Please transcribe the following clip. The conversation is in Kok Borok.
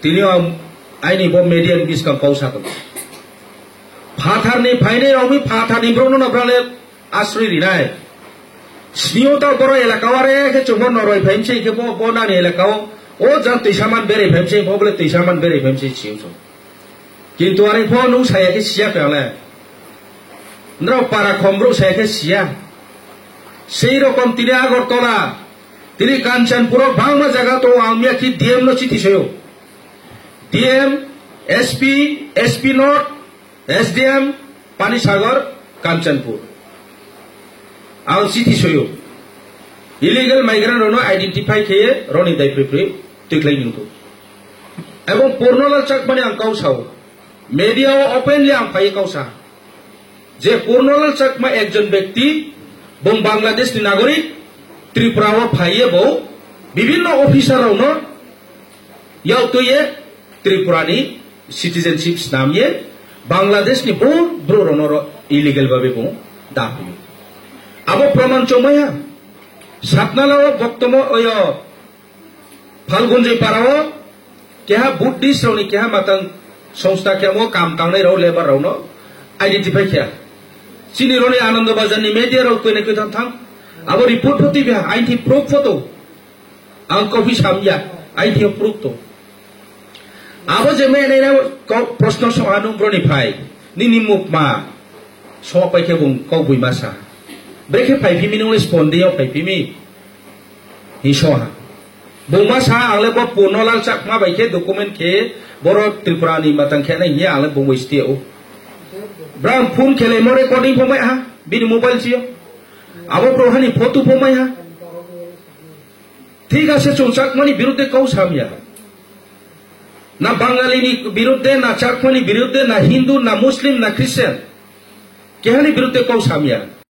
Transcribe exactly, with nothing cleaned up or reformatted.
Tini ang aini bo media ni biskang kau sa tongo. Phatharni phainai rokni phatharni borokno no brale asrwi rinai. Sini o ta boro elaka o are khe chwngbo noroi phaimse khe bo, bo nani elaka o, o jang twisa man berai phaimse, bo bole twisa man berai phaimse siyung song. Kintu are pho nung saya khe siya khe ale. Nrok para khomrok saya khe siya. Sei rokom tini Agartala, tini Kanchanpur o bangma jaga to ang miya khi D M no chithi soyo. D M, S P, S P North, S D M, Panisagar, Kanchanpur. Ang chithi soyo. Illegal migrant rokno identify kheye roni dai pri pri tikhlai nungkho. Ebong Purnalal Chakmani ang kau sao. Media o openly ang phai kau sa. Je Purnalal Chakma ekjon bekti, bong Bangladesh ni nagorik, Tripura o phaiye bo, bibhinno officer rokno yaktwiye Tripura ni citizenship snamye Bangladesh ni bo bro rokno ro illegal babe bo daphiyo. Abo proman chongmaiha. Satnala o boktomo oyo Phalgunjoi para o keha Buddhist rokni keha matang songsta khe amo kam tangnai rok labour rokno identify khe. Chini roni Anando Bazar ni media rok koine koitham thang. Abo report pho twibi ha, aini proof photo. Ang copy samya, aini proof to. Abo je me nai na ko proshno so anu broni phai. Nini mukma. So pai khe bung kok bui masa. Brekhe phai phimi nung le sponde yo phai phimi. Hi soha. Bungma sa ang le bo Purnalal Chakma bai khe document khe borok Tripura ni matang khe nai hiya ang le bungwi stia o. Bram phone khe le mo recording pho mai ha bini mobile sio. Abo bro hani photo pho mai ha. Thik ase chwng Chakmani birudde kau samya. Na Bangali ni birudde, na Chakmani birudde, na Hindu, na Muslim, na Christian. Kehani birudde kau samya.